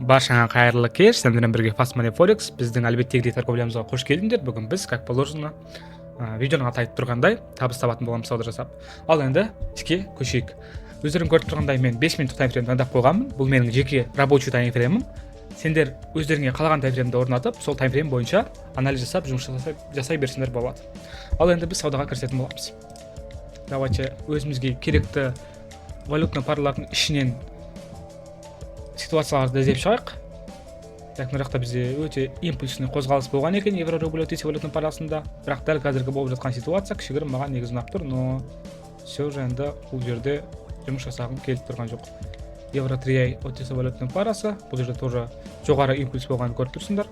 Баршаңа қайырлы кеш! Сіздермен бірге Fast Money Forex. Біздің әлбеттегідей торговлямызға қош келдіңдер. Бүгін біз, как положено, видеоның аты айтып тұрғандай, табыс табатын боламыз сауда жасап. Ал енді іске көшейік. Өздерің көріп тұрғандай, мен 5 минуттық таймфрейм таңдап қойғанмын. Бұл менің жеке рабочий таймфреймім. Сендер өздеріңе қалаған таймфреймді орнатып, сол таймфрейм бойынша анализ жасап, жұмыс жасай берсеңдер болады. Ал енді біз саудаға кірісетін боламыз. Давайте өзімізге керекті валютный паралардың ішінен ситуацияларды іздеп шығайық. Так, мына жақта бізде өте импульсный қозғалыс болған екен евро рубль OTC валютный парасында. Бірақ дәл қазіргі болып жатқан ситуация кішігірім маған негізі ұнап тұр, но все же енді бұл жерде жұмыс жасағым келіп тұрған жоқ. Евро 3 OTC валютный парасы, бұл жерде тоже жоғары импульс болғанын көріп тұрсыңдар.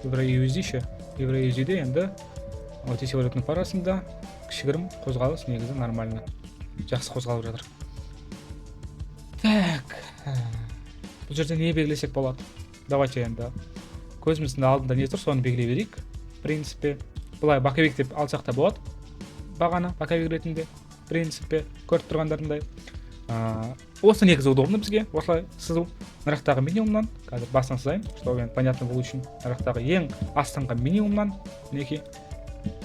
Евро USD ше? Евро USD де енді OTC валютный парасында кішігірім қозғалыс негізі нормально, жақсы қозғалып жатыр. Так, бұл жерде не белгілесек болады? Давайте енді көзіміздің алдында не тұр, соны белгілей берейік. В принципе, былай боковик деп алсақ та болады бағаны, боковик ретінде. В принципе, көріп тұрғандарындай, осы негізі удобно бізге осылай сызу. Мына жақтағы минимумнан қазір басынан сызайын, чтобы енді понятно болу үшін. Мына жақтағы ең астыңғы минимумнан, мінекей,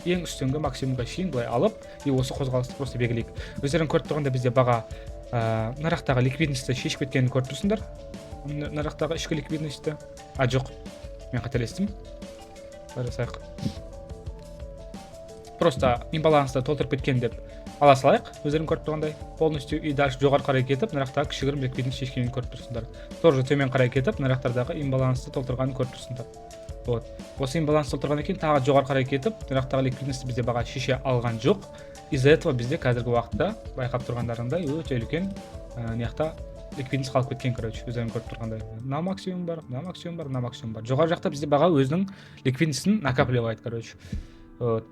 ең үстіңгі максимумға шейін былай алып, и осы қозғалысты просто белгілейік. Өздерің көріп тұрғандай, бізде баға мына жақтағы ликвидностьті шешіп кеткенін көріп тұрсыңдар, мына жақтағы ішкі ликвидностьті. А, жоқ, мен қателестім. Былай жасайық: просто имбалансты толтырып кеткен деп ала салайық. Өздерің көріп тұрғандай, полностью. И дальше жоғары қарай кетіп, мына жақтағы кішігірім ликвидность шешкенін көріп тұрсыңдар. Тоже төмен қарай кетіп, мына жақтардағы имбалансты толтырғанын көріп тұрсыңдар. Вот осы имбаланс толтырғаннан кейін тағы жоғары қарай кетіп, мына жақтағы ликвидностьті бізде баға шеше алған жоқ. Из-за этого бізде қазіргі уақытта, байқап тұрғандарыңдай, өте үлкен мына жақта ликвидность қалып кеткен. Короче, өздерің көріп тұрғандай, мына максимум бар, мына максимум бар, мына максимум бар. Жоғары жақта бізде баға өзінің ликвидностін накапливает, короче. Вот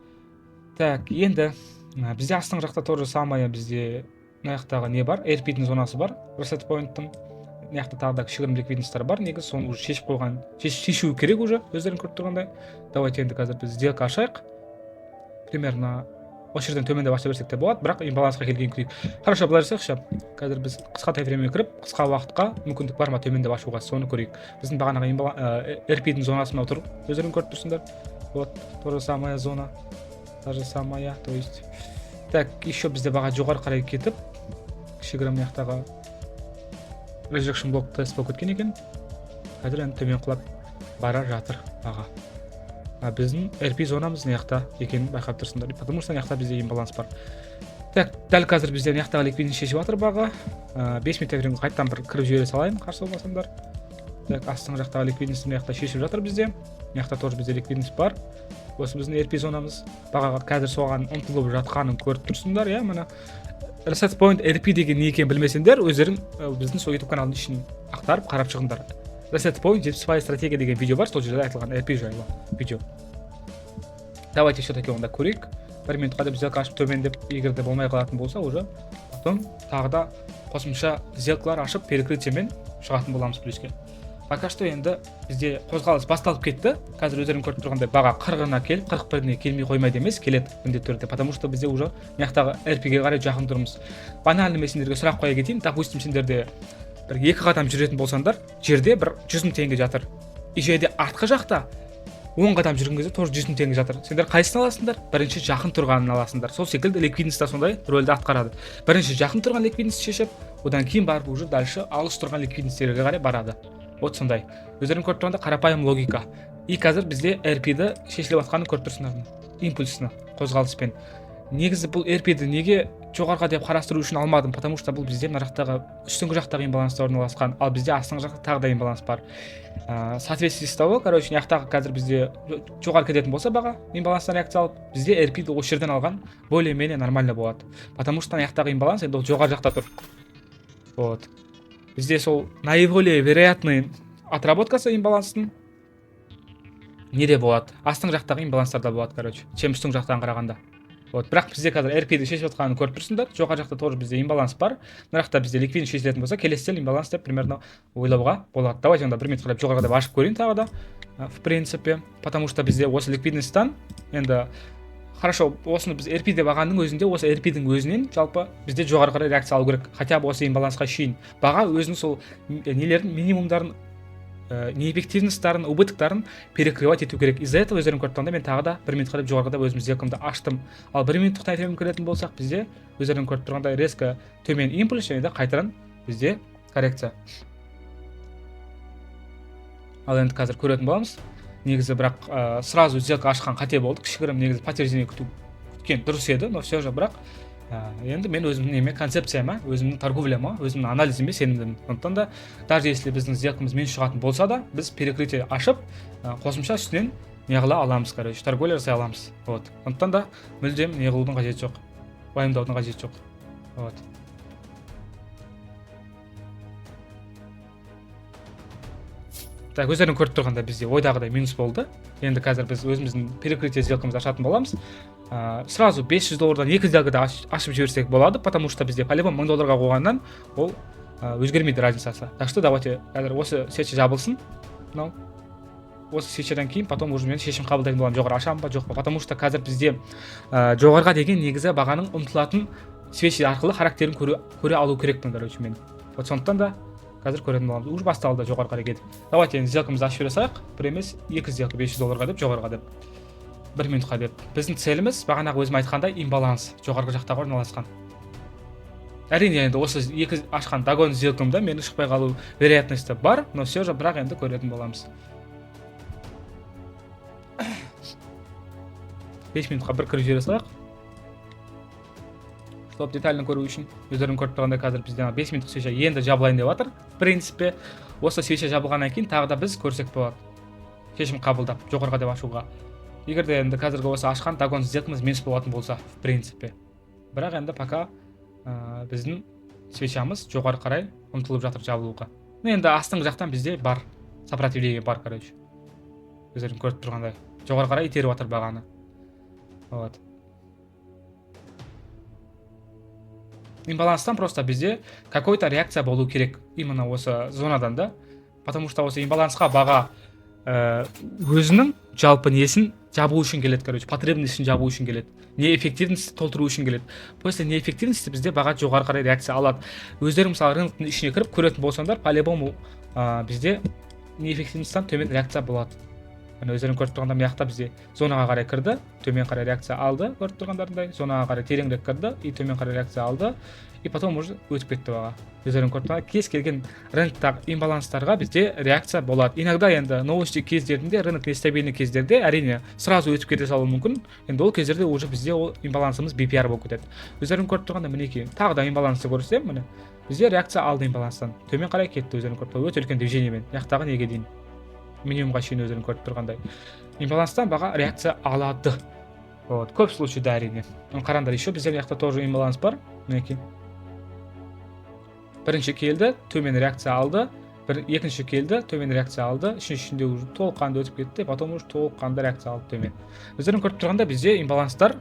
так. Енді бізде астыңғы жақта то же самое, бізде мына жақтағы не бар, RP-дің зонасы бар, reset point-тың. Мына жақта тағы да кішігірім ликвидностьтар бар. Негізі соны уже шешіп қойған, шешу керек уже, өздерің көріп тұрғандай. Давайте енді қазір біз сделка ашайық. Примерно осы жерден төмендеп аша берсек те болады, бірақ имбалансқа келген күтейік. Хорошо, былай жасайықшы: қазір біз қысқа таймфреймге кіріп, қысқа уақытқа мүмкіндік бар ма төмендеп ашуға, соны көрейік. Біздің бағанағы RP-дің зонасы мынау тұр, өздерің көріп тұрсыңдар. Вот то же самая зона, та же самая, то есть. Так, еще бізде баға жоғары қарай кетіп, кішігірім мына жақтағы rejection блок тест болып кеткен екен. Қазір енді төмен құлап бара жатыр баға. А біздің RP зонамыз мына жақта екенін байқап тұрсыңдар, потому что мына жақта бізде имбаланс бар. Так, дәл қазір бізде мына жақтағы ликвидность шешіп жатыр баға. 5 минут таймфреймге қайтадан бір кіріп жібере салайын, қарсы болмасаңдар. Так, астыңғы жақтағы ликвидность мына жақта шешіп жатыр. Бізде мына жақта тоже бізде ликвидность бар. Осы біздің RP зонамыз, бағаға қазір соған ұмтылып жатқанын көріп тұрсыңдар, иә. Міне, reset point RP деген не екенін білмесеңдер, өздерің біздің сол YouTube каналдың ішін ақтарып, қарап шығыңдар. Reset point 70% стратегия деген видео бар, сол жерде айтылған RP жайлы видео. Давайте все таки онда көрейік. Бір минутқа деп сделка ашып, төмендеп, егер де болмай қалатын болса, уже потом тағы да қосымша сделкалар ашып, перекрытиемен шығатын боламыз плюске. Пока что енді бізде қозғалыс басталып кетті. Қазір өздерің көріп тұрғандай, баға 40-ына келіп, 41-іне келмей қоймайды емес, келеді міндетті түрде, потому что бізде уже мына жақтағы RP-ге қарай жақын тұрмыз. Банально мен сендерге сұрақ қоя кетейін. Допустим, сендерде бір екі қадам жүретін болсаңдар, жерде бір 100 000 теңге жатыр, и жерде артқы жақта 10 қадам жүрген кезде тоже 100 000 теңге жатыр. Сендер қайсысын аласыңдар? Бірінші жақын тұрғанын аласыңдар. Сол секілді ликвидность та сондай рөлді атқарады: бірінші жақын тұрған ликвидность шешіп, одан кейін барып уже дальше алыс тұрған ликвидностьтерге қарай барады. Вот сондай, өздерің көріп тұрғандай, қарапайым логика. И қазір бізде RP-ді шешіліп жатқанын көріп тұрсыңдар импульсны қозғалыспен. Негізі бұл RP-ді неге жоғарыға деп қарастыру үшін алмадым? Потому что бұл бізде мына жақтағы, үстіңгі жақтағы имбаланста орналасқан, ал бізде астыңғы жақта тағы да имбаланс бар. Соответствие с того, короче, мына жақтағы қазір бізде жоғары кететін болса, баға имбаланстан реакция алып, бізде RP-ді осы жерден алған более менее нормально болады, потому что мына жақтағы имбаланс енді ол жоғары жақта тұр. Вот бізде сол наиболее вероятный отработкасы имбаланстың неде болады? Астыңғы жақтағы имбаланстарда болады, короче, чем үстіңгі жақтан қарағанда. Вот, бірақ бізде қазір RP-ді шешіп жатқанын көріп тұрсыңдар. Жоғары жақта тоже бізде имбаланс бар. Мына жақта бізде ликвидность шешілетін болса, келесі цель имбаланс деп примерно ойлауға болады. Давайте онда бір минут қарап, жоғарыға деп ашып көрейін тағы да. В принципе, потому что бізде осы ликвидностьтан енді, хорошо, осыны біз RP деп алғанның өзінде, осы RP-дің өзінен жалпы бізде жоғары қарай реакция алу керек, хотя бы осы имбалансқа шейін. Баға өзінің сол нелердің минимумдарын неэффективностьтарын, убытоктарын перекрывать ету керек. Из-за этого, өздерің көріп тұрғандай, мен тағы да бір минутқа деп, жоғарыға деп өзім сделкамды аштым. Ал бір минуттық таймфрейм көретін болсақ, бізде, өздерің көріп тұрғандай, резко төмен импульс және де қайтадан бізде коррекция. Ал енді қазір көретін боламыз негізі. Бірақ сразу сделка ашқан қате болды, кішігірім негізі подтверждение күту, күткен дұрыс еді. Но все же, бірақ енді мен өзімнің неме, концепцияма, өзімнің торговляма, өзімнің анализіме сенімдімін. Сондықтан да даже если біздің сделкамыз минус шығатын болса да, біз перекрытие ашып, қосымша үстінен не қыла аламыз, короче, торговля жасай аламыз. Вот, сондықтан да мүлдем не қылудың қажеті жоқ, уайымдаудың қажеті жоқ. Вот. Так, өздерің көріп тұрғандай, бізде ойдағыдай минус болды. Енді қазір біз өзіміздің перекрытие сделкамызды ашатын боламыз. Сразу 500 доллардан екі сделкада ашып жіберсек болады, потому что бізде по-любому 1000 долларға қойғаннан ол өзгермейді разницасы. Так что давайте қазір осы свеча жабылсын. Мынау осы свечадан кейін потом уже мен шешім қабылдайтын боламын, жоғары ашамын ба, жоқ па. Потому что қазір бізде жоғарыға деген негізі бағаның ұмтылатын свечи арқылы характерін көре алу керекпін, короче, мен. Вот, сондықтан да қазір көретін боламыз. Уже басталды жоғары қарай кетіп. Давайте енді сделкамызды ашып жібере салайық. Бір емес, екі сделка, 500 долларға деп, жоғарыға деп, бір минутқа деп. Біздің целіміз, бағанағы өзім айтқандай, имбаланс жоғарғы жақтағы орналасқан. Әрине, енді осы екі ашқан догон сделкамда менің шықпай қалу вероятності бар, но все же, бірақ енді көретін боламыз. 5 минутқа бір кіріп жібере салайық, чтобы детально көру үшін. Өздерің көріп тұрғандай, қазір бізде ана 5 минуттық свеча енді жабылайын деп жатыр. В принципе, осы свеча жабылғаннан кейін тағы да біз көрсек болады шешім қабылдап, жоғарыға деп ашуға, егер де енді қазіргі осы ашқан догон сделкамыз минус болатын болса, в принципе. Бірақ енді пока біздің свечамыз жоғары қарай ұмтылып жатыр жабылуға. Ну, енді астыңғы жақтан бізде бар, сопротивление бар, короче. Өздерің көріп тұрғандай, жоғары қарай итеріп жатыр бағаны. Вот, имбаланстан просто бізде какой то реакция болу керек именно осы зонадан да, потому что осы имбалансқа баға өзінің жалпы несін жабу үшін келеді, короче, потребностін жабу үшін келеді, неэффективность толтыру үшін келеді. После неэффективности бізде баға жоғары қарай реакция алады. Өздерің, мысалы, рыноктың ішіне кіріп көретін болсаңдар, по любому бізде неэффективностьтан төмен реакция болады. Міне, өздерің көріп тұрғандай, мына жақта бізде зонаға қарай кірді, төмен қарай реакция алды. Көріп тұрғандарындай, зонаға қарай тереңірек кірді и төмен қарай реакция алды, и потом уже өтіп кетті баға. Өздерің көріп тұрғандай, кез келген рыноктағы имбаланстарға бізде реакция болады. Иногда енді новости кездерінде, рынок нестабильный кездерде, әрине, сразу өтіп кете салуы мүмкін. Енді ол кездерде уже бізде ол имбалансымыз BPR болып кетеді. Өздерің көріп тұрғандай, мінекей, тағы да имбалансты көрсетемін. Міне, бізде реакция алды, имбаланстан төмен қарай кетті. Өздерің көріп тұр, өте үлкен движениемен мына жақтағы неге дейін, минимумға шейін. Өздерің көріп тұрғандай, имбаланстан баға реакция алады. Вот, көп случайда, әрине. Қараңдар, еще бізде мына жақта тоже имбаланс бар. Мінекей, бірінші келді, төмен реакция алды, бір, екінші келді, төмен реакция алды, үшіншісінде уже толыққанды өтіп кетті, потом уже толыққанды реакция алды төмен. Өздерің көріп тұрғандай, бізде имбаланстар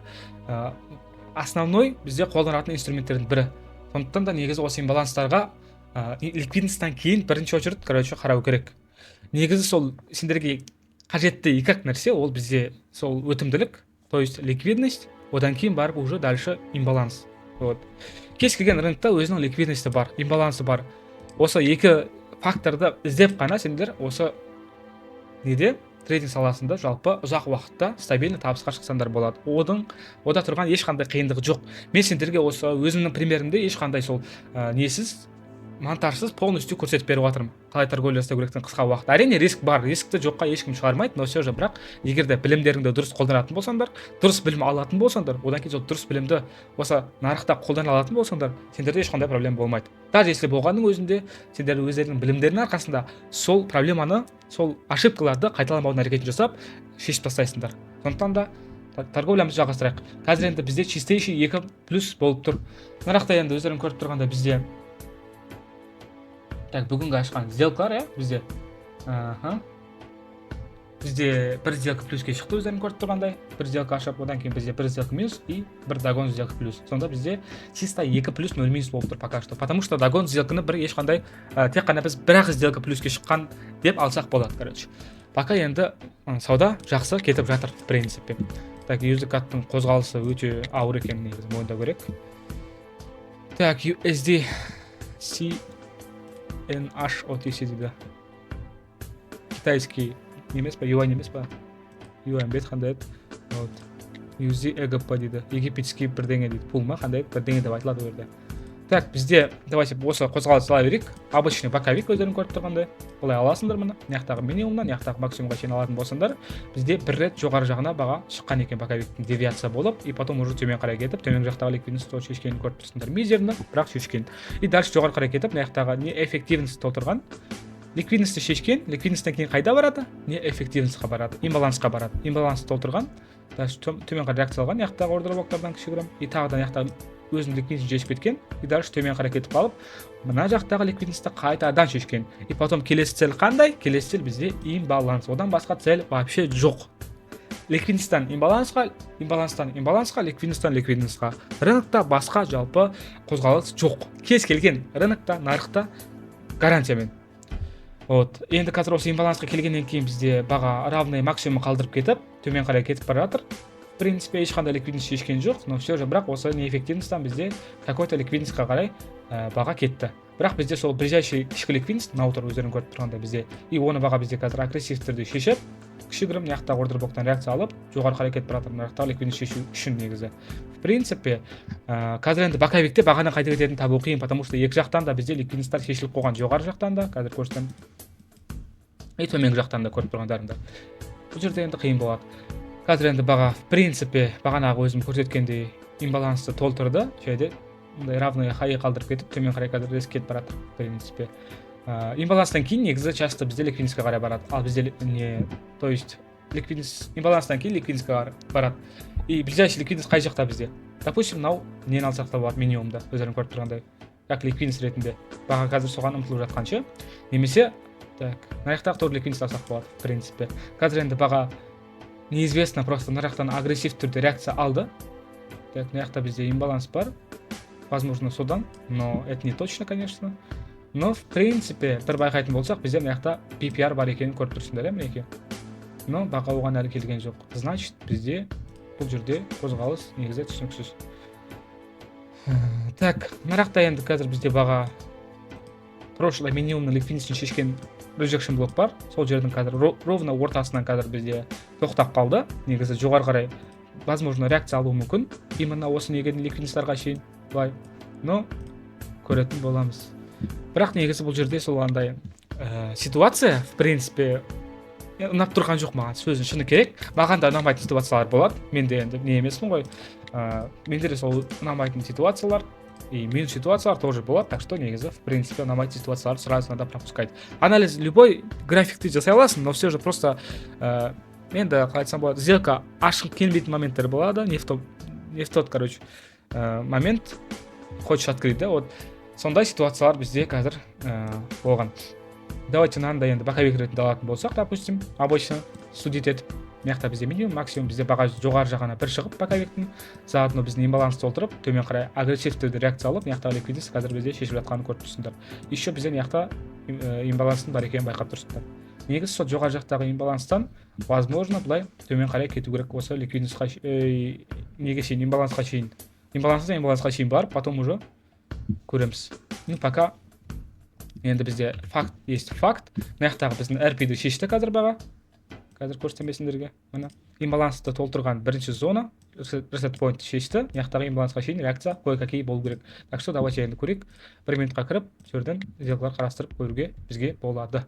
основной бізде қолданатын инструменттердің бірі. Сондықтан да негізі осы имбаланстарға ликвидностьтан кейін бірінші очередь, короче, қарау керек. Негізі сол сендерге қажетті екі ақ нәрсе: ол бізде сол өтімділік, то есть ликвидность, одан кейін барып уже дальше имбаланс. Вот, кез келген рынокта өзінің ликвидності бар, имбалансы бар. Осы екі факторды іздеп қана сендер осы неде, трейдинг саласында жалпы ұзақ уақытта стабильно табысқа шықсаңдар болады. Одың ода тұрған ешқандай қиындығы жоқ. Мен сендерге осы өзімнің примерімде ешқандай сол несіз, монтажсыз полностью көрсетіп беріп жатырмын, қалай торговля жасау керектігін қысқа уақытта. Әрине, риск бар, рискті жоққа ешкім шығармайды, но все же, бірақ егер де білімдеріңді дұрыс қолданатын болсаңдар, дұрыс білім алатын болсаңдар, одан кейін сол дұрыс білімді осы нарықта қолдана алатын болсаңдар, сендерде ешқандай проблема болмайды. Даже если болғанның өзінде, сендер өздеріңнің білімдерінің арқасында сол проблеманы, сол ошибкаларды қайталамаудың әрекетін жасап, шешіп тастайсыңдар. Сондықтан да торговлямызды жалғастырайық. Қазір енді бізде чистейший екі плюс болып тұр нарықта. Енді өздерің көріп тұрғандай, бізде, так, бүгінгі ашқан сделкалар, иә, бізде, аха, бізде бір сделка плюске шықты. Өздерің көріп тұрғандай, бір сделка ашып, одан кейін бізде бір сделка минус и бір догон сделка плюс. Сонда бізде чисто екі плюс, нөл минус болып тұр пока что, потому что догон сделканы бір ешқандай тек қана біз бір ақ сделка плюске шыққан деп алсақ болады. Короче, пока енді сауда жақсы кетіп жатыр, в принципе. Так, USD қозғалысы өте ауыр екен негізі, мойындау керек. Так, USD CNH OTC дейді. Китайский не емес па, юань емес па, юань бет қандай еді? Вот, USD EGP дейді, египетский бірдеңе дейді, пул ма, қандай еді, бірдеңе деп айтылады ол жерде. Так, бізде давайте осы қозғалыс ала берейік. Обычный боковик, өздерің көріп тұрғандай. Былай аласыңдар, міне, мына жақтағы минимумнан мына жақтағы максимумға шейін алатын болсаңдар, бізде бір рет жоғары жағына баға шыққан екен, боковиктің девиация болып, и потом уже төмен қарай кетіп, төменгі жақтағы ликвидность тоже шешкенін көріп тұрсыңдар. Мизерно, бірақ шешкен. И дальше жоғары қарай кетіп, мына жақтағы неэффективность толтырған, ликвидностьті шешкен. Ликвидностьтен кейін қайда барады? Неэффективностьқа барады, имбалансқа барады. Имбалансты толтырған, дальше төмен қарай реакция алған мына жақтағы ордер блоктардан кішігірім, и тағы да мына жақтағы өзінің ликвидностьін шешіп кеткен, и дальше төмен қарай кетіп қалып, мына жақтағы ликвидностьті қайтадан шешкен. И потом келесі цель қандай? Келесі цель бізде имбаланс, одан басқа цель вообще жоқ. Ликвидностьтан имбалансқа, имбаланстан имбалансқа, ликвидностьтан ликвидностьқа. Рынокта басқа жалпы қозғалыс жоқ кез келген рынокта, нарықта, гарантиямен. Вот, енді қазір осы имбалансқа келгеннен кейін бізде баға равный максимум қалдырып кетіп, төмен қарай кетіп бара жатыр. В принципе, ешқандай ликвидность шешкен жоқ, но все же бірақ осы неэффективностьтан бізде какой то ликвидностьқа қарай баға кетті. Бірақ бізде сол ближайший ішкі ликвидность мынау тұр, өздерің көріп тұрғандай бізде. И оны баға бізде қазір агрессивті түрде шешіп, кішігірім мына жақтағы ордер блоктан реакция алып, жоғары қарай кетіп бара жатыр мына жақтағы ликвидность шешу үшін. Негізі, в принципе, қазір енді боковикте бағаның қайда кететінін табу қиын, потому что екі жақтан да бізде ликвидностьтар шешіліп қойған: жоғары жақтан да, қазір көрсетемін, и төменгі жақтан да, көріп тұрғандарыңдай. Бұл жерде енді қиын болады. Қазір енді баға, в принципе, бағанағы өзім көрсеткендей имбалансты толтырды және де мындай равный хай қалдырып кетіп, төмен қарай қазір резко кетіп бара жатыр. В принципе, имбаланстан кейін негізі часто бізде ликвидностьқа қарай барады, ал бізде не, то есть ликвидность, имбаланстан кейін ликвидностьқа барады. И ближайший ликвидность қай жақта бізде? Допустим, мынау нені алсақ та болады, минимумда, өздерің көріп тұрғандай, как ликвидность ретінде баға қазір соған ұмтылып жатқан ше. Немесе, так, мына жақтағы тоже ликвидность алсақ болады. В принципе, қазір енді баға неизвестно, просто мына жақтан агрессивті түрде реакция алды. Так, мына жақта бізде имбаланс бар, возможно, содан, но это не точно, конечно. Но в принципе бір байқайтын болсақ, бізде мына жақта BPR бар екенін көріп тұрсыңдар, иә, мінекей. Но баға оған әлі келген жоқ, значит, бізде бұл жерде қозғалыс негізі түсініксіз. Так, мына жақта енді қазір бізде баға прошлый минимумның ликвидностін шешкен rejection блок бар, сол жердің қазір ровно ортасынан қазір бізде тоқтап қалды. Негізі жоғары қарай, возможно, реакция алуы мүмкін именно осы неге, ликвидностьтарға шейін былай, но көретін боламыз. Бірақ негізі бұл жерде сол андай ситуация, в принципе, ұнап тұрған жоқ маған, сөздің шыны керек. Маған да ұнамайтын ситуациялар болады, мен де енді не емеспін ғой, менде де сол ұнамайтын ситуациялар и минус ситуациялар тоже болады. Так что негізі, в принципе, ұнамайтын ситуацияларды сразу надо пропускать. Анализ любой графикті жасай аласың, но все же просто енді қалай айтсам болады, сделка ашқың келмейтін моменттер болады, не в тот, короче, момент хочешь открыть, да. Вот сондай ситуациялар бізде қазір болған. Давайте мынаны енді боковик ретінде алатын болсақ, допустим, обычно судить етіп, мына жақта бізде минимум, максимум, бізде баға жоғары жағына бір шығып, боковиктің заодно біздің имбаланс толтырып, төмен қарай агрессивті түрде реакция алып, мына жақтағы ликвидность қазір бізде шешіп жатқанын көріп тұрсыңдар. Еще бізде мына жақта имбаланстың бар екенін байқап тұрсыңдар. Негізі сол жоғары жақтағы имбаланстан, возможно, былай төмен қарай кету керек осы ликвидностьқа, неге шейін, имбалансқа шейін, имбаланстан имбалансқа шейін барып, потом уже көреміз. Ну, пока енді бізде факт есть факт: мына жақтағы біздің RP-ді шешті қазір баға. Қазір көрсетемін сендерге. Міне, имбалансты толтырған бірінші зона, reset point шешті. Мына жақтағы имбалансқа шейін реакция кое какие болу керек. Так что давайте енді көрейік, бір минутқа кіріп, сол жерден сделкалар қарастырып көруге бізге болады.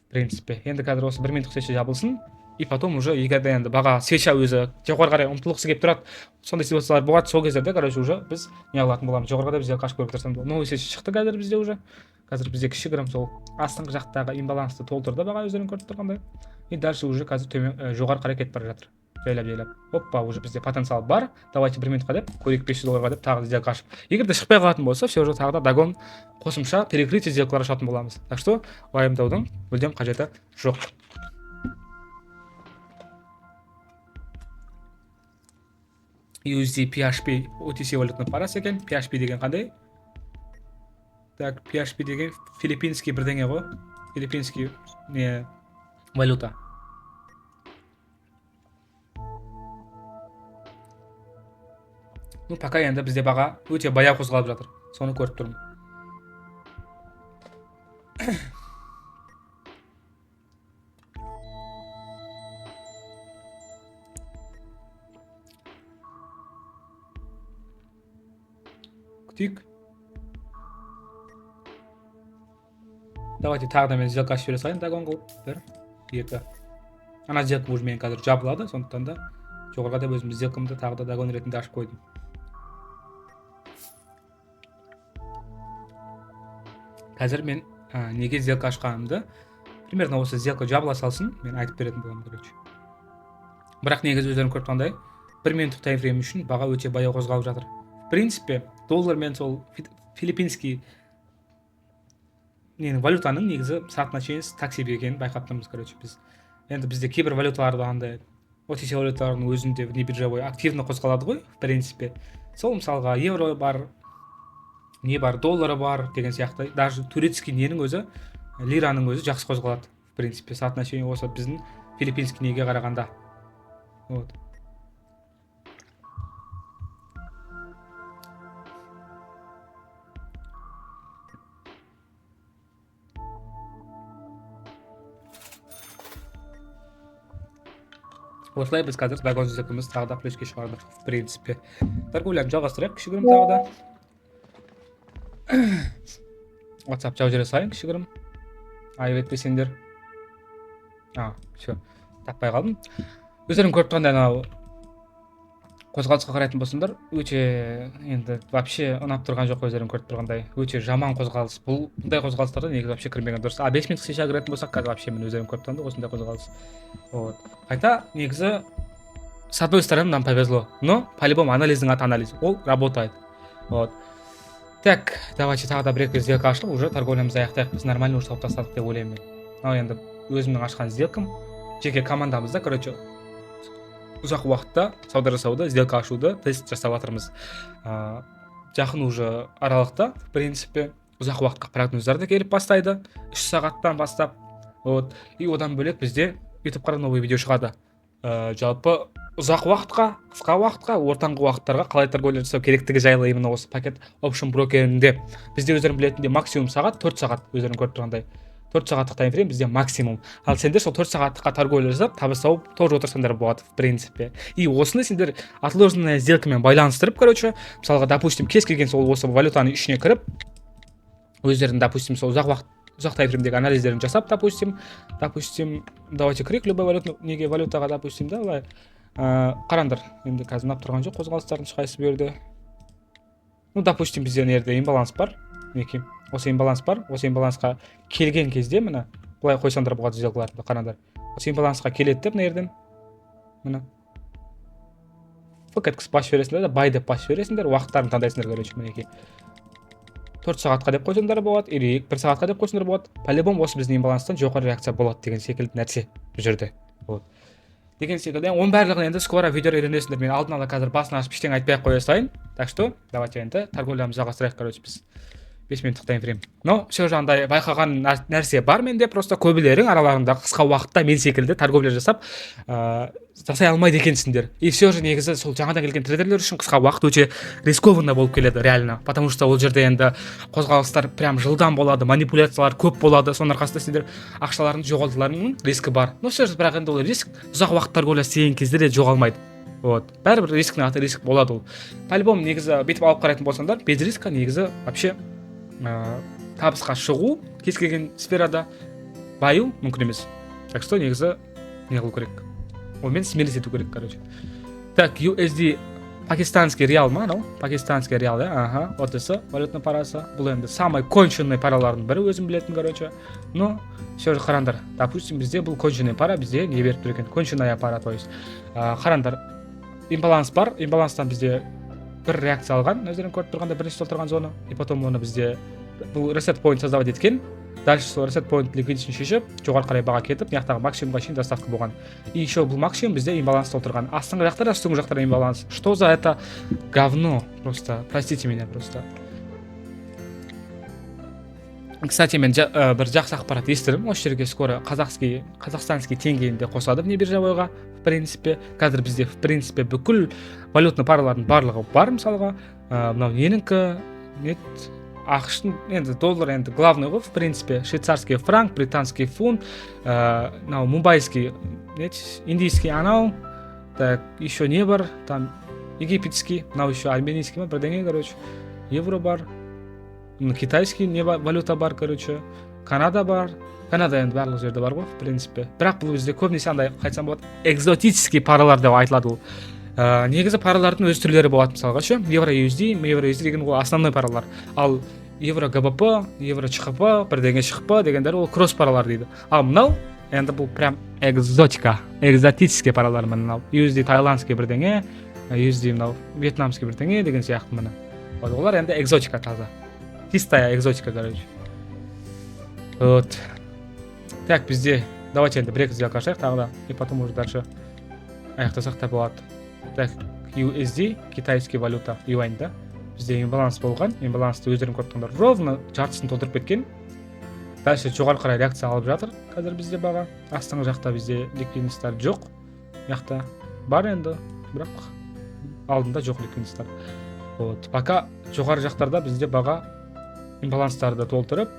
В принципе, енді қазір осы бір минуттық свеча жабылсын, и потом уже егер де енді баға, свеча өзі жоғары қарай ұмтылғысы келіп тұрады, сондай ситуациялар болады. Сол кездерде, короче, уже біз не қылатын боламыз, жоғары қарай бізде қашып көруге тырысамыз. Новый свеча шықты қазір бізде уже. Қазір бізде кішігірім сол астыңғы жақтағы имбалансты толтырды баға, өздерің көріп тұрғандай, и дальше уже қазір төмен, жоғары қарай кетіп бара жатыр жайлап жайлап. Опа, уже бізде потенциал бар. Давайте бір минутқа деп көрейік, 500 долларға деп тағы сделка ашып, егер де шықпай қалатын болса, все же тағы да догон, қосымша перекрытие сделкалар ашатын боламыз. Так что уайымдаудың мүлдем қажеті жоқ. USD PHP OTC валютный парасы екен. PHP деген қандай? Так, PHP деген филиппинский бірдеңе ғой, филиппинский не, валюта. Ну, пока енді бізде баға өте баяу қозғалып жатыр, соны көріп тұрмын. Күтейік. Давайте тағы да мен сделка ашып жібере салайын догон қылып. Бір, екі. Ана сделка уже менің қазір жабылады, сондықтан да жоғарыға деп өзім сделкамды тағы да догон ретінде ашып қойдым. Қазір мен неге сделка ашқанымды примерно осы сделка жабыла салсын, мен айтып беретін боламын, короче. Бірақ негізі өздерің көріп тұрғандай, 1 минуттық таймфрейм үшін баға өте баяу қозғалып жатыр. В принципе, доллар мен сол филиппинский ненің, валютаның негізі соотношениесі так себе екенін байқап тұрмыз, короче, біз. Енді бізде кейбір валюталарда андай OTC валюталардың өзінде внебиржевой активно қозғалады ғой, в принципе. Сол мысалға евро бар, не бар, доллары бар деген сияқты. Даже турецкий ненің өзі, лираның өзі жақсы қозғалады, в принципе, соотношение осы біздің филиппинский неге қарағанда. Вот. Осылай біз қазір догон сделкамызды тағы да плюске шығардық, в принципе. Торговляны жалғастырайық кішігірім тағы да. WhatsApp жауып жібере салайын кішігірім. Айып етпесеңдер. А, все. Таппай қалдым. Өздерің көріп тұрғандай, анау қозғалысқа қарайтын болсаңдар, өте енді вообще ұнап тұрған жоқ. Өздерің көріп тұрғандай, өте жаман қозғалыс бұл. Бұндай қозғалыстарда негізі вообще кірмеген дұрыс. А 5 минуттық свечаға кіретін болсақ, қазір вообще міне, өздерің көріп тұрғандай, осындай қозғалыс. Вот, қайта негізі с одной стороны нам повезло, но по любому анализдің аты анализ, ол работает. Вот так, давайте тағы да бір екі сделка ашылып, уже торговлямызды аяқтайық. Біз нормально уже тауып тастадық деп ойлаймын мен. Мынау енді өзімнің ашқан сделкам. Жеке командамызда, короче, ұзақ уақытта сауда жасауды, сделка ашуды тест жасап жатырмыз. Жақын уже аралықта, в принципе, ұзақ уақытқа прогноздар да келіп бастайды, 3 сағаттан бастап. Вот, и одан бөлек бізде ютубқа новый видео шығады, жалпы ұзақ уақытқа, қысқа уақытқа, ортаңғы уақыттарға қалай торговля жасау керектігі жайлы, именно осы пакет опшн брокерінде. Бізде, өздерің білетіндей, максимум сағат 4 сағат. Өздерің көріп тұрғандай, 4 сағаттық таймфрейм бізде максимум. Ал сендер сол 4 сағаттыққа торговля жасап, табыс тауып тоже отырсаңдар болады, в принципе. И осыны сендер отложенная сделкамен байланыстырып, короче, мысалға, допустим, кез келген сол осы валютаның ішіне кіріп, өздерің, допустим, сол ұзақ уақыт, ұзақ таймфреймдегі анализдерін жасап, допустим, давайте кірейік любой валютный неге, валютаға, допустим, да, былай. Қараңдар, енді қазір ұнап тұрған жоқ қозғалыстардың ешқайсысы бұл жерде. Ну, допустим, бізде мына жерде имбаланс бар, мінекей, осы имбаланс бар. Осы имбалансқа келген кезде, міне, былай қойсаңдар болады сделкаларды. Қараңдар, осы имбалансқа келеді деп, мына жерден, міне, фк еткізіп басып жібересіңдер да, buy деп басып жібересіңдер. Уақыттарын таңдайсыңдар, короче, мінекей, 4 сағатқа деп қойсаңдар болады или 1 сағатқа деп қойсаңдар болады. По любому осы біздің имбаланстан жоғары реакция болады деген секілді нәрсе бұл жерде. Вот деген секілді. Оның барлығын енді скоро видеода үйренесіңдер. Мен алдын ала қазір басын ашып ештеңе айтпай ақ қоя салайын. Так что давайте енді торговлямызды жалғастырайық, короче. Біз 5 минуттық таймфрейм, но все же андай байқаған нәрсе бар менде: просто көбілерің араларында қысқа уақытта мен секілді торговля жасап, жасай алмайды екенсіңдер. И все же негізі сол жаңадан келген трейдерлер үшін қысқа уақыт өте рискованно болып келеді реально, потому что ол жерде енді қозғалыстар прям жылдам болады, манипуляциялар көп болады. Соның арқасында сендер ақшаларыңды жоғалтуларыңның рискі бар. Но все же бірақ енді ол риск ұзақ уақыт торговля істеген кезде де жоғалмайды. Вот, бәрібір рисктің аты риск болады ол по любому. Негізі бүйтіп алып қарайтын болсаңдар, без риска негізі вообще табысқа шығу, кез келген сферада баю мүмкін емес. Так что негізі не қылу керек, онымен смелость ету керек, короче. Так, USD пакистанский реал ма? Анау пакистанский реал, иә, ага. OTC валютный парасы. Бұл енді самый конченый паралардың бірі, өзім білетін, короче. Но все же қараңдар, допустим, бізде бұл конченый пара бізде не беріп тұр екен? Конченая пара, то есть. Қараңдар, имбаланс бар. Имбаланстан бізде бір реакция алған, өздерің көріп тұрғандай, бірінші толтырған зона. И потом оны бізде бұл reset point создавать еткен. Дальше сол reset point ликвидностьін шешіп, жоғары қарай баға кетіп, мына жақтағы максимумға шейін доставка болған. И еще бұл максимум бізде имбаланс толтырған астыңғы жақта да, үстіңгі жақта да имбаланс. Что за это говно просто, простите меня просто. Кстати, мен бір жақсы ақпарат естідім: осы жерге скоро казахский, казахстанский теңгені де қосады внебиржевойға. В принципе, қазір бізде, в принципе, бүкіл валютный паралардың барлығы бар. Мысалға, мынау ненікі, нет, АҚШ-тың енді доллар енді главный ғой, в принципе, швейцарский франк, британский фунт, мынау мумбайский не, индийский анау, так, еще не бар там, египетский, мынау еще армянский ма, бірдеңе, короче. Евро бар, китайский не валюта бар, короче, Канада бар. Канада енді барлық жерде бар ғой, в принципе. Бірақ бұл бізде көбінесе андай, қалай айтсам болады, экзотический паралар деп айтылады ол. Негізі паралардың өз түрлері болады, мысалға ше, евро USD, евро USD деген ол основной паралар. Ал евро ГБП, евро ЧХП, бірдеңе ЧХП дегендер ол кросс паралар дейді. Ал мынау енді бұл прям экзотика, экзотический паралар. Міне, мынау USD таиландский бірдеңе, USD мынау вьетнамский бірдеңе деген сияқты, міне. Вот олар енді экзотика, таза чистая экзотика, короче. Вот так, бізде давайте енді бір екі сделка ашайық тағы да, и потом уже дальше аяқтасақ та болады. Так, USD, китайский валюта, юань да. Бізде имбаланс болған, имбалансты өздерің көріп тұрғандар, ровно жартысын толтырып кеткен. Дальше жоғары қарай реакция алып жатыр қазір бізде баға. Астыңғы жақта бізде ликвидностьтар жоқ, мына жақта бар енді, бірақ алдында жоқ ликвидностьтар. Вот пока жоғары жақтарда бізде баға имбаланстарды толтырып,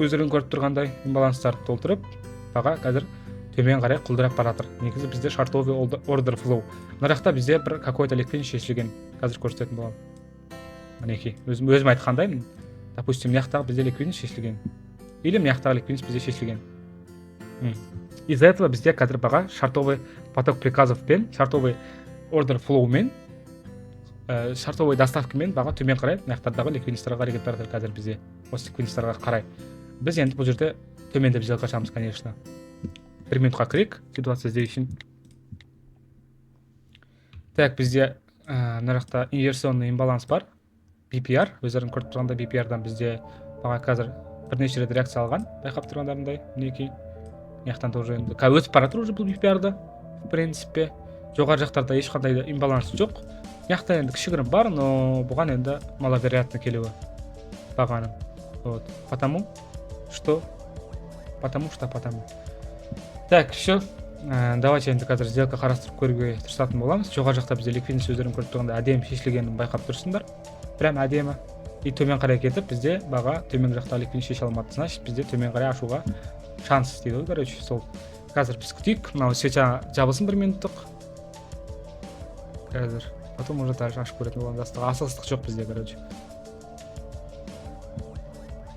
өздерің көріп тұрғандай, имбаланстарды толтырып, баға қазір төмен қарай құлдырап бара жатыр. Негізі бізде шортовый order flow. Мына жақта бізде бір какой то ликвидность шешілген, қазір көрсететін боламын. Мінекей, өзім айтқандай, допустим, мына жақтағы бізде ликвидность шешілген или мына жақтағы ликвидность бізде шешілген. Из-за этого бізде қазір баға шортовый поток приказовпен, шортовый order flowмен, шортовый доставкамен баға төмен қарай мына жақтардағы ликвидностьтарға қарай кетіп бара жатыр. Қазір бізде осы ликвидностьтарға қарай біз енді бұл жерде төмендеп сделка ашамыз, конечно. Бір минутқа кірейік ситуация іздеу үшін. Так, бізде мына жақта инверсионный имбаланс бар, BPR. Өздерің көріп тұрғандай, BPR-дан бізде баға қазір бірнеше рет реакция алған, байқап тұрғандарындай. Мінекей, мына жақтан тоже енді өтіп бара жатыр уже бұл BPR-ды. В принципе, жоғары жақтарда ешқандай да имбаланс жоқ. Мына жақта енді кішігірім бар, но бұған енді маловероятно келуі бағаның. Вот потому что, потому что, потому. Так, все, давайте енді қазір сделка қарастырып көруге тырысатын боламыз. Жоғары жақта бізде ликвидность, өздерің көріп тұрғандай, әдемі шешілгенін байқап тұрсыңдар, прям әдемі. И төмен қарай кетіп, бізде баға төменгі жақта ликвидность шеше алмады, значит, бізде төмен қарай ашуға шанс дейді ғой, короче. Сол қазір біз күтейік, мынау свеча жабылсын бір минуттық қазір, потом уже дальше ашып көретін боламыз. Асығыстық жоқ бізде, короче.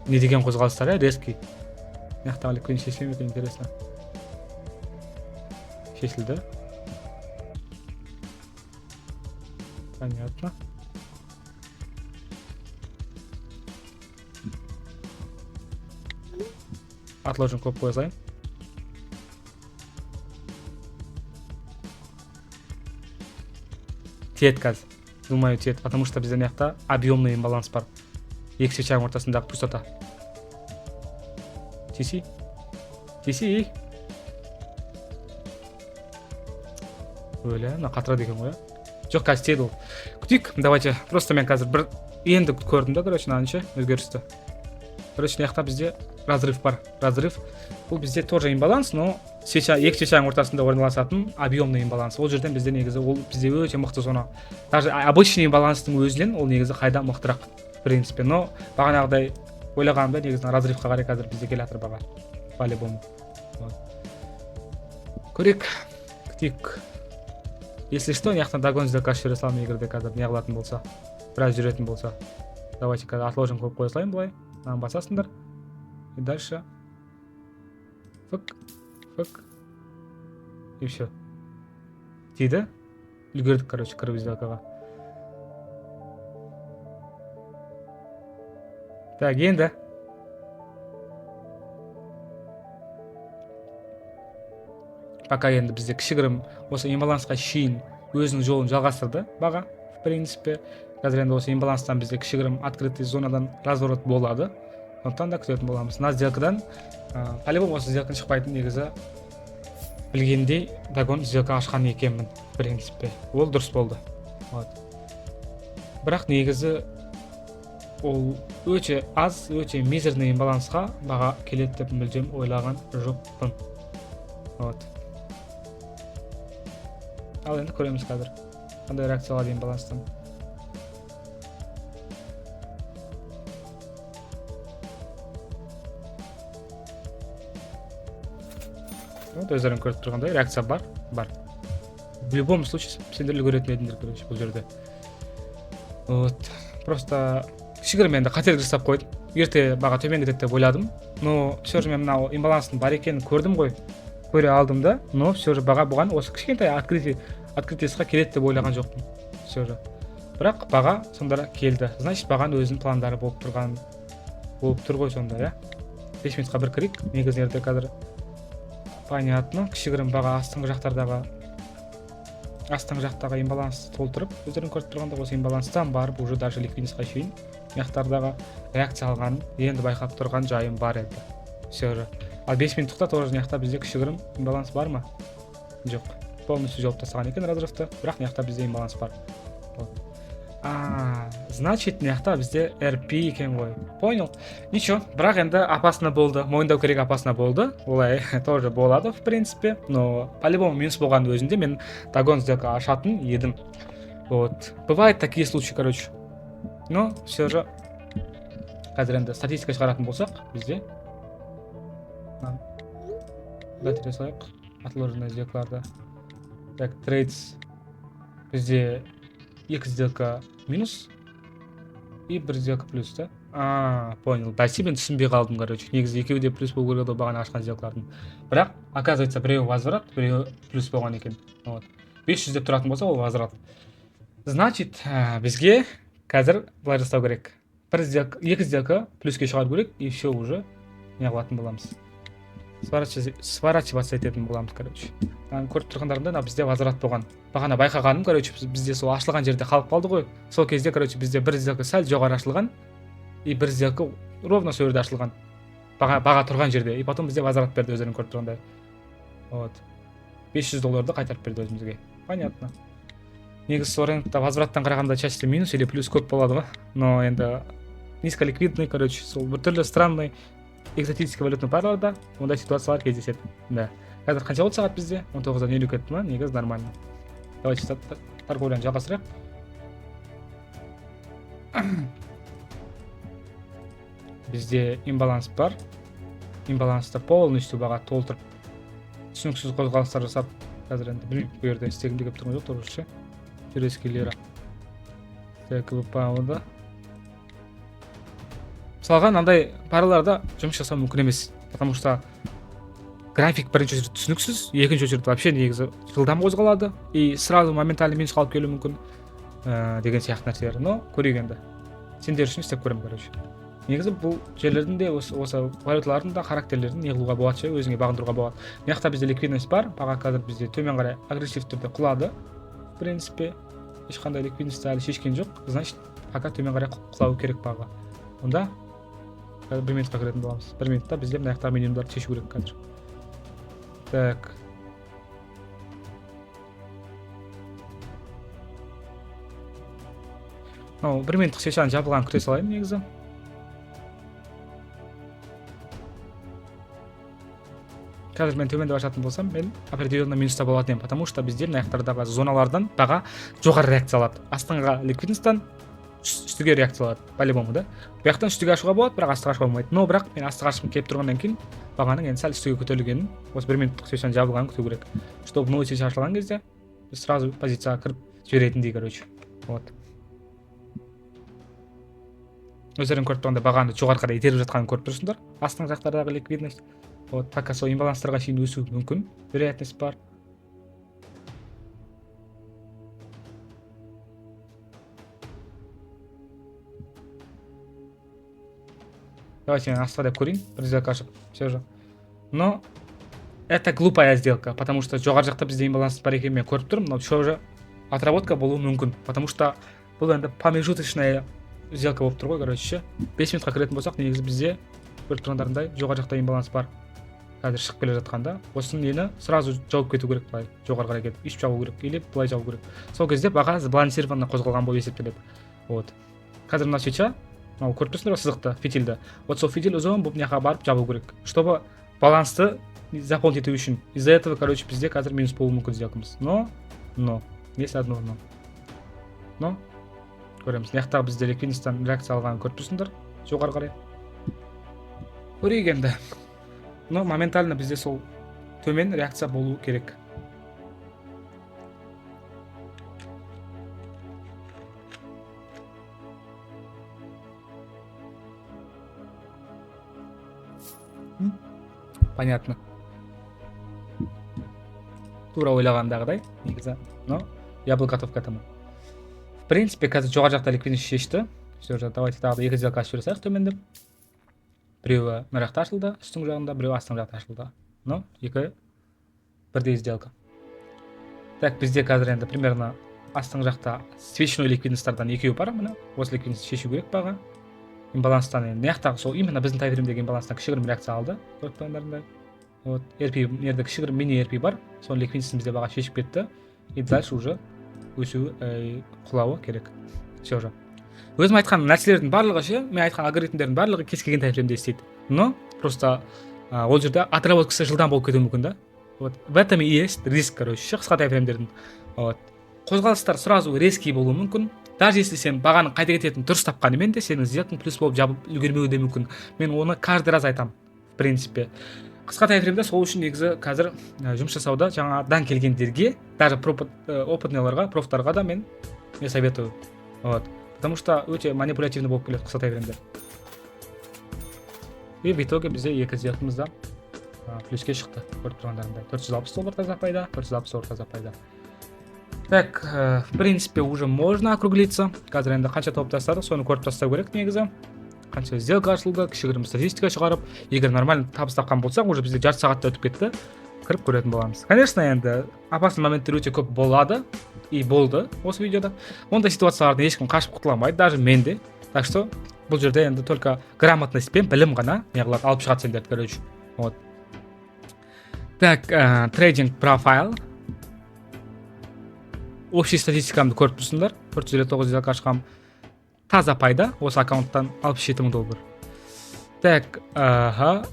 Не деген қозғалыстар, иә, резкий. Мына жақтағы ликвидность шешіле ме екен, интересно? Шешілді, понятно. Отложим, көп қоя салайын. Тиеді қазір, думаю, тиеді, потому что бізде мына жақта объемный имбаланс бар, екі свечаның ортасындағы пустота. Тиси, тиси, өлә, мына қатырады екен ғой, иә. Жоқ, қазір тиеді ол, күтейік. Давайте, просто мен қазір бір енді көрдім да, короче, мынаны ше, өзгерісті. Короче, мына жақта бізде разрыв бар. Разрыв бұл бізде тоже имбаланс, но свеча, екі свечаның ортасында орналасатын объемный имбаланс. Ол жерден бізде негізі ол бізде өте мықты зона, даже обычный имбаланстың өзінен ол негізі қайда мықтырақ, в принципе. Но бағанағыдай ойлағанымда, негізі разрывқа қарай қазір бізде келе жатыр баға по любому. Вот. Көрейік, күтейік. Если что, мына жақтан догон сделка ашып жібере саламын, егер де қазір не қылатын болса, біраз жүретін болса. Давайте қазір отложим қойып қоя салайын былай. Мынаны басасыңдар и дальше фык фык, и все, тиді. Үлгердік, короче, кіріп сделкаға. Так, енді пока енді бізде кішігірім осы имбалансқа шейін өзінің жолын жалғастырды баға, в принципе. Қазір енді осы имбаланстан бізде кішігірім открытый зонадан разворот болады, сондықтан да күтетін боламыз мына сделкадан. По любому осы сделкадан шықпайтын негізі білгендей догон сделка ашқан екенмін, в принципе, ол дұрыс болды. Вот, бірақ негізі ол өте аз, өте мизерный имбалансқа баға келеді деп мүлдем ойлаған жоқпын. Вот, ал енді көреміз қазір қандай реакция алады имбаланстан. Вот, өздерің көріп тұрғандай, реакция бар, бар. В любом случае сендер үлгеретін едіңдер, короче, бұл жерде. Вот Просто кішігірім енді қателік жасап қойдым, ерте баға төмен кетеді деп ойладым. Но все же мен мынау имбаланстың бар екенін көрдім ғой, көре алдым да. Но все же баға бұған осы кішкентай открытиесқа келеді деп ойлаған жоқпын все же. Бірақ баға сонда келді, значит, бағаның өзінің пландары болып тұрған болып тұр ғой сонда, иә. 5 минутқа бір кірейік. Негізі жерде қазір понятно, кішігірім баға астыңғы жақтағы имбалансты толтырып, өздерің көріп тұрғандай, осы имбаланстан барып уже даже ликвидностьқа шейін мына реакция алғанын енді байқап тұрған жайым бар еді все же. Ал 5 минуттықта тоже мына жақта бізде кішігірім имбаланс бар ма? Жоқ, полностью жауып тастаған екен разрывты, бірақ мына жақта бізде имбаланс бар. Вот. А значит, мына жақта бізде РП екен ғой, понял. Ничего, бірақ енді опасно болды, мойындау керек, опасно болды. Олай тоже болады, в принципе. Но по любому минус болғанның өзінде мен догон сделка ашатын едім. Вот бывает такие случаи, короче. Но все же қазір енді статистика шығаратын болсақ, бізде бітіре салайық отложенный сделкаларды. Так, трейдс, бізде екі сделка минус и бір сделка плюс да. А, понял, бәсе, мен түсінбей қалдым. Короче, негізі екеуі де плюс болу керек еді ғой бағана ашқан сделкалардың, бірақ оказывается, біреуі возврат, біреуі плюс болған екен. Вот 500 деп тұратын болса, ол возврат. Значит, бізге қазір былай жасау керек: бір сделка, екі сделка плюске шығару керек, и все, уже не қылатын боламыз, сворачиваться ететін боламыз. Короче, көріп тұрғандарыңдай, мына бізде возврат болған. Бағана байқағаным, короче, бізде сол ашылған жерде қалып қалды ғой. Сол кезде, короче, бізде бір сделка сәл жоғары ашылған и бір сделка ровно сол жерде ашылған, баға тұрған жерде. И потом бізде возврат берді, өздерің көріп тұрғандай. Вот 500 долларды қайтарып берді өзімізге, понятно. Негізі сол рынокта возвраттан қарағанда чаще минус или плюс көп болады ғой. Но енді низколиквидный, короче, сол біртүрлі странный экзотический валютный параларда ондай ситуациялар кездеседі да. Қазір қанша болды сағат? Бізде 19:50 кетті ма? Негізі нормально. Давайте торговляны жалғастырайық. Бізде имбаланс бар, имбалансты полностью баға толтырып, түсініксіз қозғалыстар жасап, қазір енді білмеймін, бұл жерде істегім де келіп тұрған жоқ тоже ше. Турецкий лира, так, да, мысалға, мынандай параларда жұмыс жасау мүмкін емес, потому что график бірінші очередь түсініксіз, екінші очередь вообще негізі жылдам қозғалады и сразу моментально минусқа алып келуі мүмкін деген сияқты нәрселер. Но көрейік енді, сендер үшін істеп көремін. Короче, негізі бұл жерлердің де, осы валюталардың да характерлерін не қылуға болады ше, өзіңе бағындыруға болады. Мына жақта бізде ликвидность бар, баға қазір бізде төмен қарай агрессивті түрде құлады. В принципе, ешқандай ликвидность әлі шешкен жоқ, значит, пока төмен қарай құлау керек баға. Онда қазір бір минутқа кіретін боламыз. Бір минутта бізде мына жақтағы минимумдарды шешу керек қазір. Так, мынау бір минуттық свечаның жабылғанын күте салайын негізі. Қазір мен төмендеп ашатын болсам, мен определенно минуста болатын едім, потому что бізде мына жақтардағы зоналардан баға жоғары реакция алады, астыңғы ликвидностьтан үстіге реакция алады по любому да. Бұл жақтан үстіге ашуға болады, бірақ астыға ашуға болмайды. Но бірақ мен астыға ашқым келіп тұрғаннан кейін, бағаның енді сәл үстіге көтерілгенін, осы бір минуттық свечаның жабылғанын күту керек, чтобы новый свеча ашылған кезде біз сразу позицияға кіріп жіберетіндей. Короче, вот өздерің көріп тұрғандай, бағаны жоғары қарай итеріп жатқанын көріп тұрсыңдар, астыңғы жақтардағы ликвидность. Вот пока сол имбаланстарға шейін өсуі мүмкін, вероятность бар. Давайте мен астыға деп көрейін бір сделка ашып все же. Но это глупая сделка, потому что жоғары жақта бізде имбаланс бар екенін мен көріп тұрмын. Но все же отработка болуы мүмкін, потому что бұл енді промежуточная сделка болып тұр ғой. Короче ше, 5 минутқа кіретін болсақ, негізі бізде көріп тұрғандарыңдай, жоғары жақта имбаланс бар қазір шығып келе жатқанда. Осы нені сразу жауып кету керек, былай жоғары қарай кетіп өйстіп жабу керек или былай жабу керек. Сол кезде баға сбалансированно қозғалған болып есептеледі. Вот қазір мына свеча, мынау көріп тұрсыңдар ғой сызықты, фитильді. Вот сол фитиль ұзын болып мына жаққа барып жабу керек, чтобы балансты заполнить ету үшін. Из за этого, короче, бізде қазір минус болуы мүмкін сделкамыз. Но есть одно но. Но көреміз. Мына жақтағы бізде ликвидностьтан реакция алғанын көріп тұрсыңдар жоғары қарай. Көрейік енді. Но моментально бізде сол төмен реакция болу керек. Понятно, тура ойлағандағыдай негізі, но я был готов к этому, в принципе. Қазір жоғары жақта ликвидность шешті. Все же давайте тағы да екі сделка ашып жібере салайық төмендеп. Біреуі мына жақта ашылды, үстіңгі жағында, біреуі астыңғы жақта ашылды, но екі бірдей сделка. Так, бізде қазір енді примерно астыңғы жақта свечной ликвидностьтардан екеуі бар. Міне, осы ликвидность шешу керек баға имбаланстан. Енді мына жақтағы сол именно біздің таймфреймдегі имбаланстан кішігірім реакция алды, көріп тұрғандарыңдай. Вот RP, мына жерде кішігірім мини RP бар, соның ликвидностін бізде баға шешіп кетті и дальше уже өсуі, құлауы керек. Все же өзім айтқан нәрселердің барлығы ше, мен айтқан алгоритмдердің барлығы кез келген таймфреймде істейді, но просто ол жерде отработкасы жылдам болып кетуі мүмкін да. Вот в этом и есть риск, короче, ше, қысқа таймфреймдердің. Вот қозғалыстар сразу резкий болуы мүмкін. Даже если сен бағаның қайда кететінін дұрыс тапқанымен де, сенің сделкаң плюс болып жабып үлгермеуі де мүмкін. Мен оны каждый раз айтамын, в принципе. Қысқа таймфреймде сол үшін негізі қазір жұмыс жасауда жаңадан келгендерге, даже опытныйларға, профтарға да мен не советую. Вот, потому что өте манипулятивный болып келеді қысқа таймфреймде. И в итоге бізде екі сделкамыз да плюске шықты, көріп тұрғандарыңдай: 460 доллар таза пайда, 460 доллар таза пайда. Так, в принципе, уже можно округлиться. Қазір енді қанша тауып тастадық, соны көріп тастау керек негізі. Қанша сделка ашылды, кішігірім статистика шығарып, егер нормально табыс тапқан болсақ, уже бізде жарты сағатта өтіп кетті, кіріп көретін боламыз. Конечно, енді опасный моменттер өте көп болады и болды осы видеода. Ондай ситуациялардан ешкім қашып құтыла алмайды, даже мен де. Так что бұл жерде енді только грамотность пен білім ғана не қылады, алып шығады сендерді, короче. Вот так, трейдинг профайл, общий статистикамды көріп тұрсыңдар: 459 сделка ашқанмын, таза пайда осы аккаунттан 67 мың доллар. Так, аха,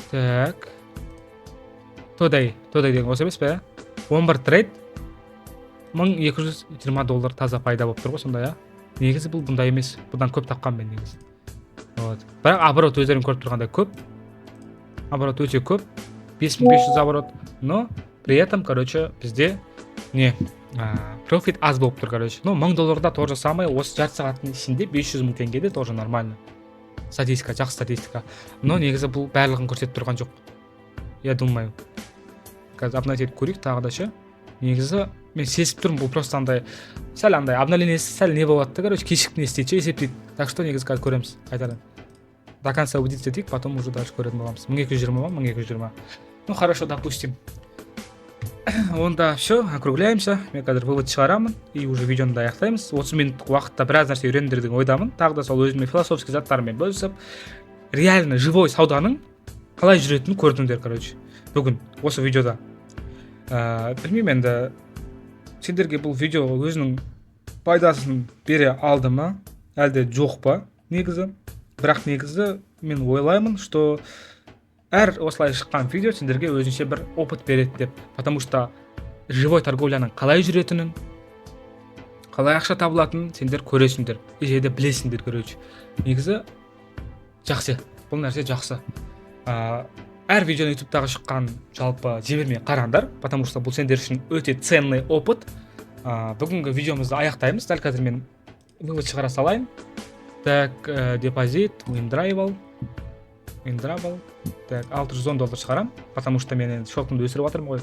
так, today, today деген осы емес пе, иә? 11 трейд, 1220 доллар таза пайда болып тұр ғой сонда, иә. Негізі бұл бұндай емес, бұдан көп тапқанмын мен негізі. Вот, бірақ оборот өздерің көріп тұрғандай көп, оборот өте көп, 5500 оборот, но при этом, короче, бізде не профит аз болып тұр, короче. Ну, 1000 долларда то же самое, осы жарты сағаттың ішінде 500 мың теңгеде тоже нормально статистика, жақсы статистика. Но негізі бұл барлығын көрсетіп тұрған жоқ, я думаю. Қазір обновить етіп көрейік тағы да ше. Негізі мен сезіп тұрмын, бұл просто андай сәл андай обновлениесі сәл не болады да, короче, кешігіп не істейді ше, есептейді. Так что негізі қазір көреміз қайтадан, до конца убедиться етейік, потом уже дальше көретін боламыз. 1220 ма? 1220. Ну хорошо, допустим. Онда все, округляемся. Мен қазір вывод шығарамын и уже видеоны да аяқтаймыз. 30 минуттық уақытта біраз нәрсе үйрендіңдер деген ойдамын. Тағы да сол өзімнің философский заттарыммен бөлісіп, реально живой сауданың қалай жүретінін көрдіңдер, короче, бүгін осы видеода. Білмеймін енді, сендерге бұл видео өзінің пайдасын бере алды ма, әлде жоқ па негізі. Бірақ негізі мен ойлаймын, что әр осылай шыққан видео сендерге өзінше бір опыт береді деп, потому что живой торговляның қалай жүретінін, қалай ақша табылатынын сендер көресіңдер и және де білесіңдер. Короче, негізі жақсы, бұл нәрсе жақсы. Әр видеоны, ютубтағы шыққан, жалпы жібермей қараңдар, потому что бұл сендер үшін өте ценный опыт. Бүгінгі видеомызды аяқтаймыз. Дәл қазір мен вывод шығара салайын. Так, депозит, withdrawal, withdrawal. Так, 610 доллар шығарамын, потому что мен енді шотымды өсіріп жатырмын ғой.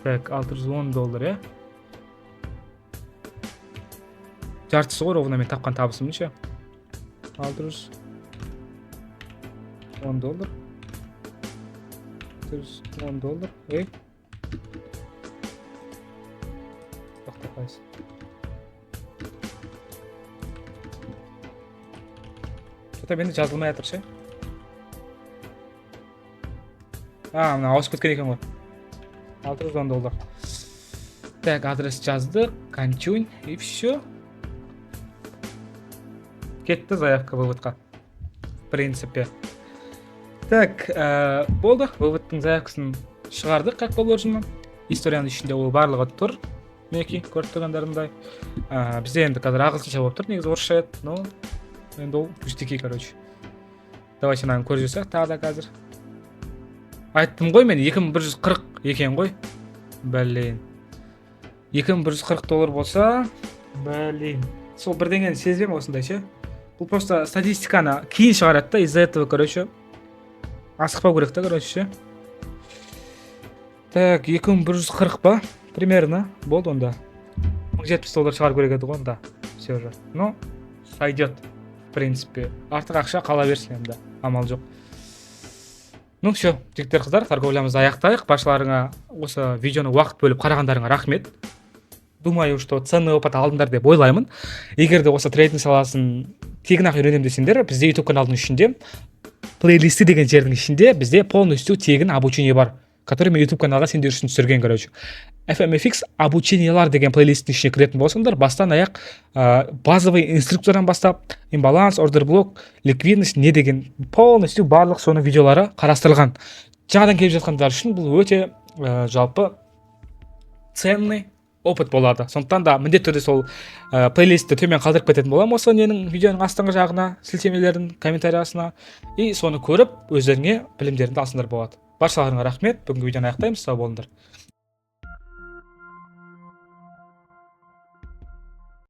Так, 610 доллар, иә, жартысы ғой ровно мен тапқан табысымның ше. 610 доллар, 610 доллар. Ей, тоқта, пайыз че то менде жазылмай жатыр ше. А, мына ауысып кеткен екен ғой. 610 доллар. Так, адрес жаздық, continue, и все, кетті заявка выводқа, в принципе. Так, болды, выводтың заявкасын шығардық, как положено. Историяның ішінде ол барлығы тұр, мінекей, көріп тұрғандарыңдай. Бізде енді қазір ағылшынша болып тұр, негізі орысша еді, но енді ол пустяки, короче. Давайте мынаны көріп жүрсек тағы да. Қазір айттым ғой мен, 2140 екен ғой. Блин, 2140 доллар болса, блин, сол бірдеңені сезбеймін осындай ше. Бұл просто статистиканы кейін шығарады да, из за этого, короче, асықпау керек та, короче, ше. Так, 2140 па примерно болды. Онда 1070 доллар шығару керек еді ғой онда все же. Ну, сойдет, в принципе, артық ақша қала берсін енді, амал жоқ. Ну все, жігіттер, қыздар, торговлямызды аяқтайық. Баршаларыңа осы видеоны уақыт бөліп қарағандарыңа рахмет. Думаю, что ценный опыт алдыңдар деп ойлаймын. Егер де осы трейдинг саласын тегін ақ үйренемін десеңдер, бізде YouTube каналдың ішінде плейлисті деген жердің ішінде бізде полностью тегін обучение бар, который мен YouTube каналға сендер үшін түсірген. Короче, FMFX обучениялар деген плейлисттің ішіне кіретін болсаңдар, бастан аяқ базовый инструкциядан бастап, имбаланс, ордер блок, ликвидность не деген, полностью барлық соның видеолары қарастырылған. Жаңадан келіп жатқандар үшін бұл өте жалпы ценный опыт болады. Сондықтан да міндетті түрде сол плейлистті төмен қалдырып кететін боламын осы ненің, видеоның астыңғы жағына, сілтемелерін комментариясына, и соны көріп, өздеріңе білімдеріңді алсаңдар болады. Баршаларыңа рахмет, бүгінгі видеоны аяқтаймыз. Сау болыңдар.